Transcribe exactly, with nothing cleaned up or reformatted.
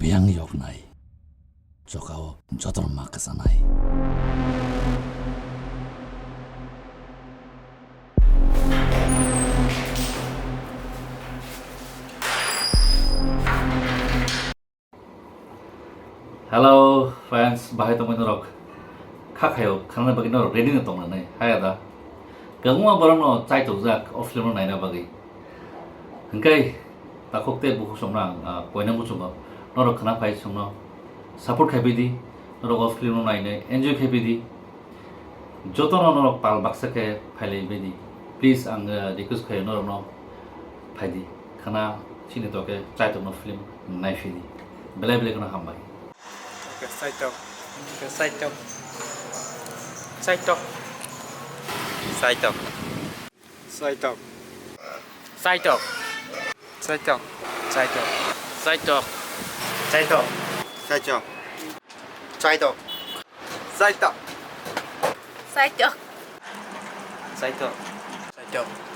biyang yoknai, jokao jotono ma kwchanai. Hello friends, bahai tongmani rok? Kha khayo, khanani bagwi norok ready no tongna nai, haya da? Kwbangma borok no chai tokjak o film no naina bagwi. Hingkai takhuk tei bukhuk somno ang, ah, koina muchungo norok khna phai songno support khai bidi, norok o film no nainai enjoy khai bidi. Jotono norok pal baksa khe phailai bidi. Please, ang, eh, request khayo norokno phaidi. Khana chini toke Chaitok no film naiphidi. Belai belai kheno hambai. Okay, Chaitok. Okay, Chaitok. Chaitok. Chaitok. Chaitok. Chaitok. Chaitok. Chaitok. Chaitok. Chaitok. Chaitok. Chaitok. Chaitok. Chaitok. Chaitok.